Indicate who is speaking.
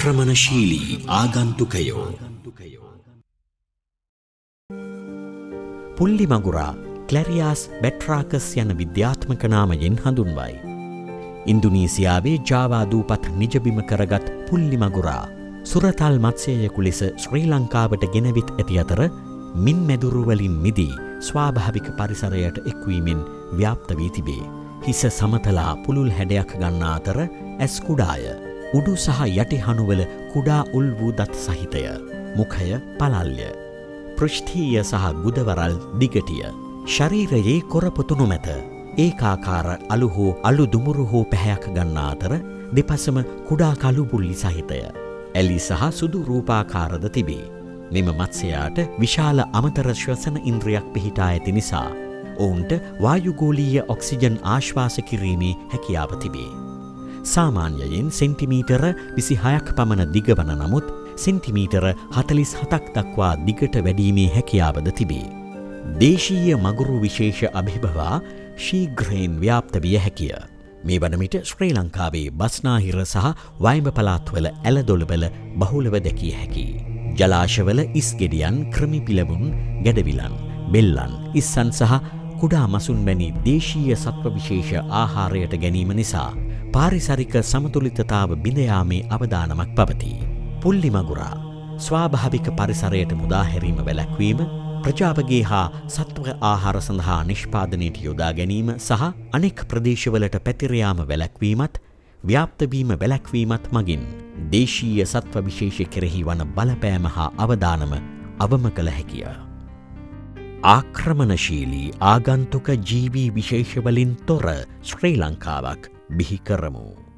Speaker 1: ආක්‍රමණශීලී ආගන්තුකයෝ. පුල්ලි මගුරා ක්ලැරියාස් බැට්‍රාකස් යන විද්‍යාත්මක නාමයෙන් හඳුන්වයි. ඉන්දුනීසියාවේ ජාවා දූපත් නිජබිම කරගත් පුල්ලි මගුරා සුරතල් මත්ස්‍යයෙකු ලෙස ශ්‍රී ලංකාවට ගෙනවිත් ඇති අතර මින් මැදුරු වලින් මිදී ස්වාභාවික පරිසරයට එක්වීමෙන් ව්‍යාප්ත වී තිබේ. හිස සමතලා පුළුල් හැඩයක් ගන්නා අතර ඇස් කුඩාය. උඩු සහ යටි හනුවල කුඩා උල් වූ දත් සහිතය. මුඛය පළල්ය. පෘෂ්ඨීය සහ ගුදවරල් දිගටිය. ශරීරයේ කොරපොතු නොමැත. ඒකාකාර අලු හෝ අලු දුමුරු හෝ පැහැයක් ගන්නා අතර දෙපසම කුඩා කළු පුල්ලි සහිතය. ඇලි සහ සුදු රූපාකාරද තිබේ. මෙම මත්ස්‍යයාට විශාල අමතර ශ්වසන ඉන්ද්‍රියක් පිහිටා ඇති නිසා ඔවුන්ට වායුගෝලීය ඔක්සිජන් ආශ්වාස කිරීමේ හැකියාව තිබේ. සාමාන්‍යයෙන් සෙන්ටිමීටර 26ක් පමණ දිගවන නමුත් සෙන්ටිමීටර 47ක් දක්වා දිගට වැඩීමේ හැකියාවද තිබේ. දේශීය මගුරු විශේෂ අභිභවා ශීඝ්‍රයෙන් ව්‍යාප්ත විය හැකිය. මේ වන විට ශ්‍රී ලංකාවේ බස්නාහිර සහ වයඹ පළාත්වල ඇලදොළවල බහුලව දැකිය හැකියි. ජලාශවල ඉස්ගෙඩියන්, ක්‍රමිපිලවුන්, ගැඩවිලන්, බෙල්ලන්, ඉස්සන් සහ කුඩා මසුන් වැනි දේශීය සත්ව විශේෂ ආහාරයට ගැනීම නිසා පාරිසරික සමතුලිතතාව බිඳ යාමේ අවදානමක් පවතී. පුල්ලි මගුරා ස්වාභාවික පරිසරයට මුදා හැරීම වැළැක්වීම, ප්‍රජාවගේ හා සත්ව ආහාර සඳහා නිෂ්පාදනයට යොදා ගැනීම සහ අනෙක් ප්‍රදේශවලට පැතිර යාම වැළැක්වීමත් ව්‍යාප්ත වීම වැළැක්වීමත් මගින් දේශීය සත්ව විශේෂ කෙරෙහි වන බලපෑම හා අවදානම අවම කළ හැකිය. ආක්‍රමණශීලී ආගන්තුක ජීවී විශේෂවලින් තොර ශ්‍රී ලංකාවක් බිහි කරමු.